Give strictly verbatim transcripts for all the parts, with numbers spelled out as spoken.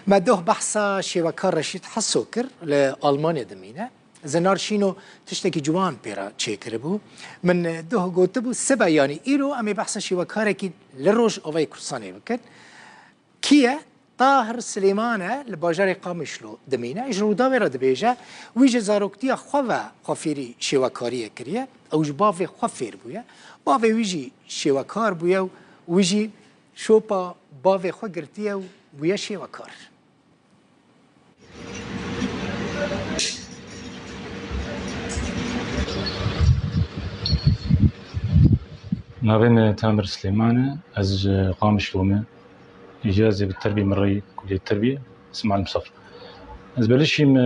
Me doh behsa şêwekar Reşîd Heso kir, li Almanya dimîne. Zinar Şîno tiştekî ciwan pê re çêkiribû. Min doh gotibû, sibe yanî îro em ê behsa şêwekarekî li Rojavayê Kurdistanê bikin. Kî ye? Tahir Silêman e, li bajarê Qamişlo dimîne. Ji Rûdawê re dibêje, wî ji zaroktiya xwe ve xwefêrî şêwekariyê kiriye. Ew ji bavê xwe fêr bûye. Bavê wî jî şêwekar bûye û wî jî şopa bavê xwe girtiye û bûye şêwekar. Navê min Tamir Silêman e, ez ji Qamişlo me. Îca ez ê bi terbiyê min reyî kuliyê terbiyê, ez malim saf. Ez belişîm, e,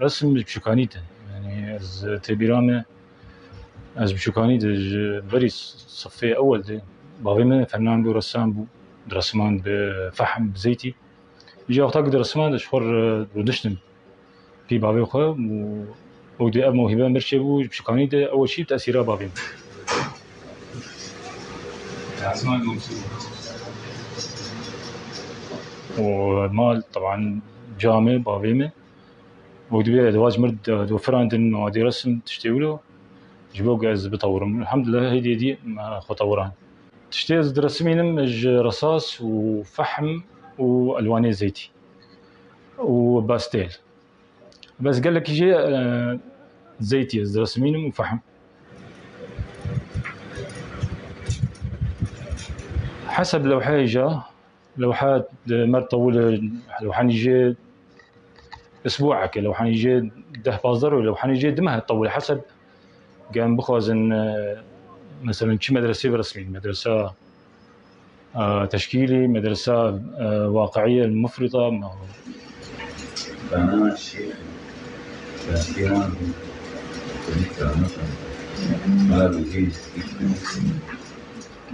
resim ji biçûkanî de. Yanî ez tê bîra me, ez biçûkanî de ji berî sifê ewel de bavê min fenan bû, resam bû, diresiman bi fehm, bi zeytî. Îca wexta ku diresiman de ji xwe re rûdiştim. Pî bavê xwe û, û dê ev mewhîbe mir çêbû, ji biçûkanî de ew çî tesîra bavê min. Û mal, teban, ca me, bavê me. Û dibê di va ji mir de, di firandin û dê resim tiştê wilo, ji bo ku ez bitewirim. Elhamdulillah, hêdî hêdî me xwe tewiran. Tiştê ez diresimînim ji resas û fehm û elwanê zeytî û pastêl. Bes gelekî jê, e, zeytî ez diresimînim û fehm. Heseb lewheyê ja, lewhe di mer tewil, lewhanî jê isbueke, lewhanî jê deh pazdeh roj, lewhanî jê du meh tewil. Heseb, gem bixwazin, e, meselen çi medresê biresmîn, medresa, e, teşkîlî, medresa, e, waqiiye, mufrita, ma.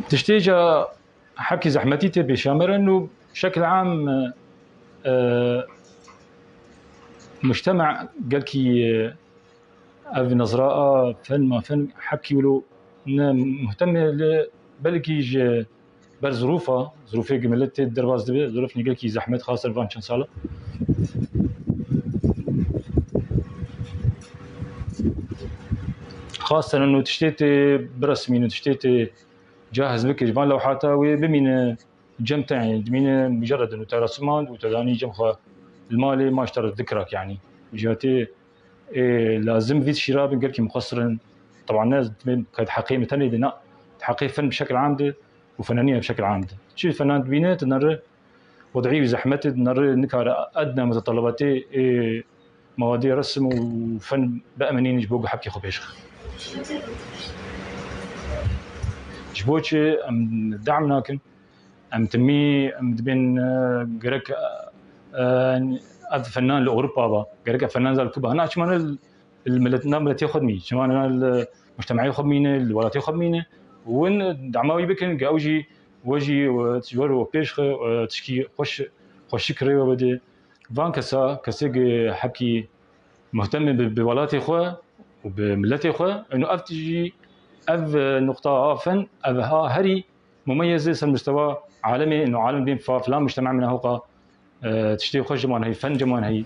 Tiştê ca hepkî zehmetî tê pêşa me re û şekil am, e, mujtema gelkî, e, ev nezra a fen ma fen hepkî wilo ne muhtem e, lê belkî ji ber zirûfa, zirûfê ku milet tê derbas dibe, zirûfê gelkî zehmet, xas ser van çend sala. Xas ser û tiştê tê biresmîn û tiştê tê cahiz bikir, van lewhata wê bimîne cem te, yanî dimîne mucerred in û te resimand û te danî cem xwe li malê, ma ji te re dikirak, yanî. Ji te ê lazim vî tişî rabin, gelkî muqesir in. Teban ne, ke di heqê min tenê de, na, di heqê fen bi şekil am de û fenaniya bi şekil am de. Çi fenan dibîne, tu nere wed'î û zehmet e, tu nere nikare edna mutelebatê ê mewadiya resim û fen biemenîne ji bo ku hepkê xwe pêş xe. Ji bo çi em de'm nakin? Em timî, em dibên, e, gerek, e, e, ev fenan li Ewropa ba, gerek ev fenan zal kuba. Na çima ne li milet, na miletê xwe dimî, çima ne li mujtemeyê xwe bimîne, li welatê xwe bimîne. Win dema wî bikin, ge ew jî, we jî, e, ji wer we pêş xe, e, tişkî xweş, xweşik rê we bide. Van kesa, kesê ge hepkî muhtem e bi, bi welatê xwe û bi miletê xwe, û ev tijî, ev, e, nuqta a fen, ev ha herî mumeyez e ser mustewa alemê, û alem bên fa filan mujtema min hewqa, e, tiştê xweş ji wan heyî, fen ji wan heyî.